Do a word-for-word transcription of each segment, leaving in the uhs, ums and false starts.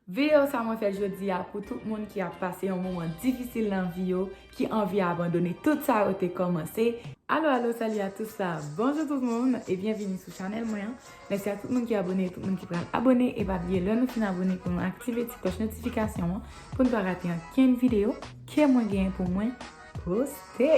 Videyo sa mwen fè jodi a pou tout moun ki ap pase yon moman difisil nan vi yo, ki anvi abandone tout sa yo te kòmanse. Alo, alo, salut à tous, bonjour tout le monde et bienvenue sou chanèl mwen an. Mèsi a tout moun ki abone, tout moun ki pral abone. E pa bliye, lè nou fin abone, pou nou aktive ti klòch notifikasyon an, pou nou pa rate ankenn videyo ke mwen genyen pou mwen poste.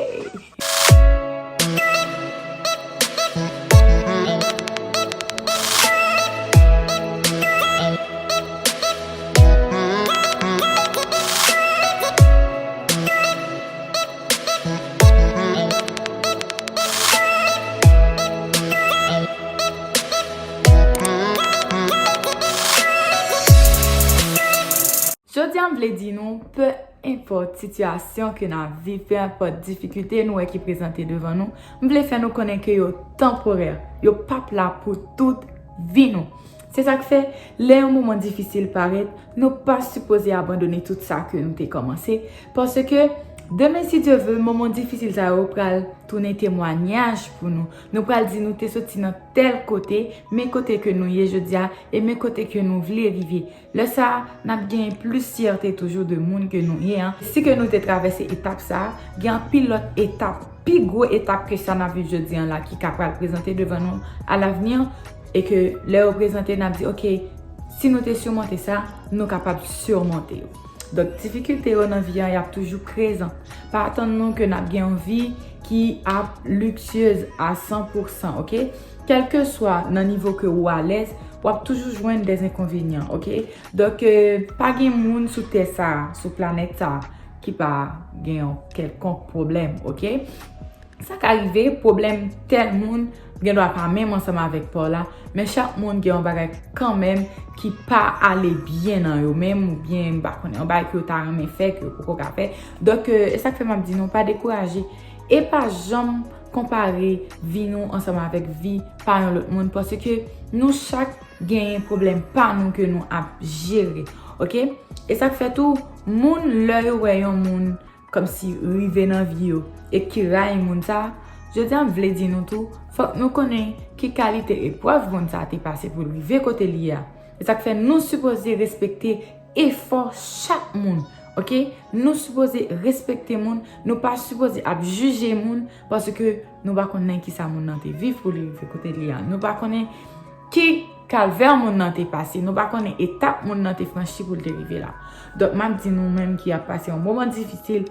Jodi a, m vle di nou, pe enpòt sitiyasyon ke n ap viv, pe enpòt difikilte nou wè ki prezante devan nou, m vle fè nou konnen ke yo tanporè, yo p ap la pou tout vi nou. Se sa k fè, lè yon moman difisil parèt, nou pa sipoze abandone tout sa ke nou te kòmanse, paske demen, si Dye vle, moman difisil sa yo pral tounen temwayaj pou nou. Nou pral di nou te soti nan tèl kote, men kote ke nou ye jodi a, e men kote ke nou vle rive. Lè sa a, n ap genyen plis fyète toujou de moun ke nou ye an. Si ke nou te travèse etap sa a, gen anpil lòt etap, pi gwo etap ke sa n ap viv jodi an la ki ka pral prezante devan nou alavni, e ke lè yo prezante, n ap di, "Ok, si nou te sirmonte sa, nou kapab sirmonte yo." Donk, difikilte yo nan vi an, y ap toujou prezan. Pa atann nou ke n ap gen yon vi ki ap liksyez a san pou san, ok? Kèlkeswa nan nivo ke ou alèz, w ap toujou jwenn dèzenkonvenyan, ok? Donk, euh, pa gen moun sou tè sa a, sou planèt sa a, ki pa gen yon kèlkonk pwoblèm, ok? Sa ka rive, pwoblèm tèl moun gendwa pa menm ansanm avèk pa w la, men chak moun gen yon bagay kanmenm ki pa ale byen nan yo menm, oubyen, m pa konnen, yon bagay ke yo ta renmen fè, ke yo poko ka fè. Donk, euh, e sa k fè m ap di nou, pa dekouraje. E pa janm konpare vi nou ansanm avèk vi pa yon lòt moun, paske nou chak genyen pwoblèm pa nou ke nou ap jere, ok? E sa k fè tou, moun, lè yo wè yon moun kòmsi rive nan vi yo e ki rayi moun sa, jodi a m vle di nou tou, fòk nou konnen ki kalite eprèv moun sa te pase pou l rive kote l ye a. E sa k fè nou sipoze respekte efò chak moun, ok? Nou sipoze respekte moun, nou pa sipoze ap jije moun, paske nou pa konn nan kisa moun nan te viv pou li rive kote li ye a. Nou pa konnen ki kalvè moun nan te pase, nou pa konnen etap moun nan te franchi pou l te rive la. Donk, m ap di nou menm ki ap pase yon moman difisil,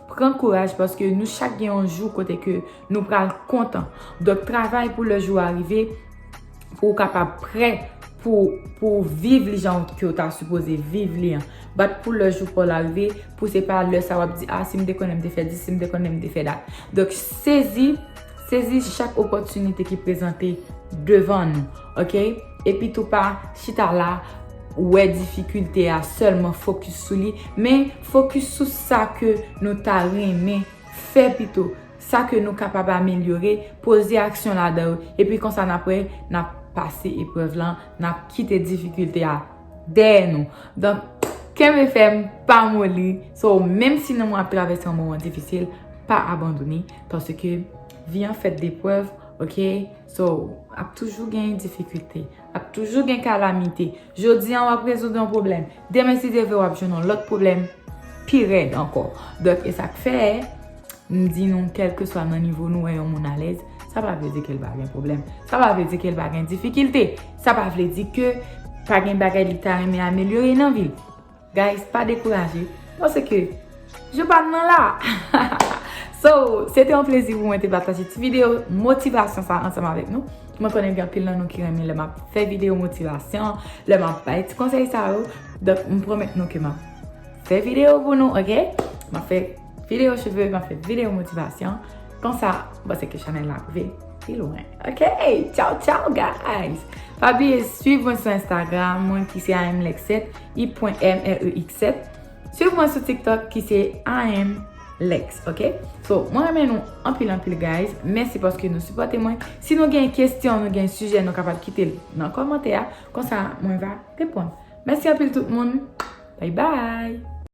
pran kouraj, paske nou chak gen yon jou kote ke nou pral kontan. Donk, travay pou lè jou a rive, pou w kapab prè pou, pou w viv li jan ke w ta sipoze viv li an. Bat pou lè jou pa w la rive, pou se pa lè sa w ap di, "Ah, si m te konnen m te fè dis, si m te konnen m te fè dat." Donk, sezi, sezi chak opòtinite ki prezante devan nou, ok? Epi tou pa chita la, wè difikilte a, sèlman fokis sou li, men fokis sou sa ke nou ta renmen fè pito, sa ke nou kapab amelyore, poze aksyon ladan yo, epi konsa n ap wè, n ap pase eprèv lan, n ap kite difikilte a dèyè nou. Donk, kenbe fèm, pa moli. So, menm si nou ap travèse yon moman difisil, pa abandone, paske vi an fèt deprèv, ok? So, ap toujou gen difikilte, ap toujou gen kalamite. Jodi an, w ap rezoud yon pwoblèm. Demen, si Dye vle, w ap jwenn yon lòt pwoblèm pi rèd ankò. Donk, e sa k fè, m di nou, kèlkeswa nan nivo nou wè yon moun alèz, sa pa vle di ke l pa gen pwoblèm. Sa pa vle di ke l pa gen difikilte. Sa pa vle di ke pa gen bagay li ta renmen amelyore nan vi l. Guys, pa dekouraje, paske jou pa n nan la. So, se te yon plezi pou mwen te pataje ti videyo motivasyon sa ansanm avèk nou. Mwen konnen gen anpil nan nou ki renmen lè m ap fè videyo motivasyon, lè m ap bay ti konsèy sa yo. Donk, m pwomèt nou ke m ap fè videyo pou nou, ok? M ap fè videyo cheve, m ap fè videyo motivasyon. Konsa, m panse ke chanèl la rive pi lwen. Ok, tchaw, tchaw, guys! Pa bliye swiv mwen sou Instagram, mwen ki se I am Lex sept, I pwen M R E X sept. Swiv mwen sou TikTok ki se I am Lex, ok? So, mwen renmen nou anpil, anpil, guys. Mèsi paske nou sipòte mwen. Si nou gen kesyon, nou gen sijè, nou kapab kite l nan kòmantè a. Konsa, mwen va reponn. Mèsi anpil tout moun. Bye bye!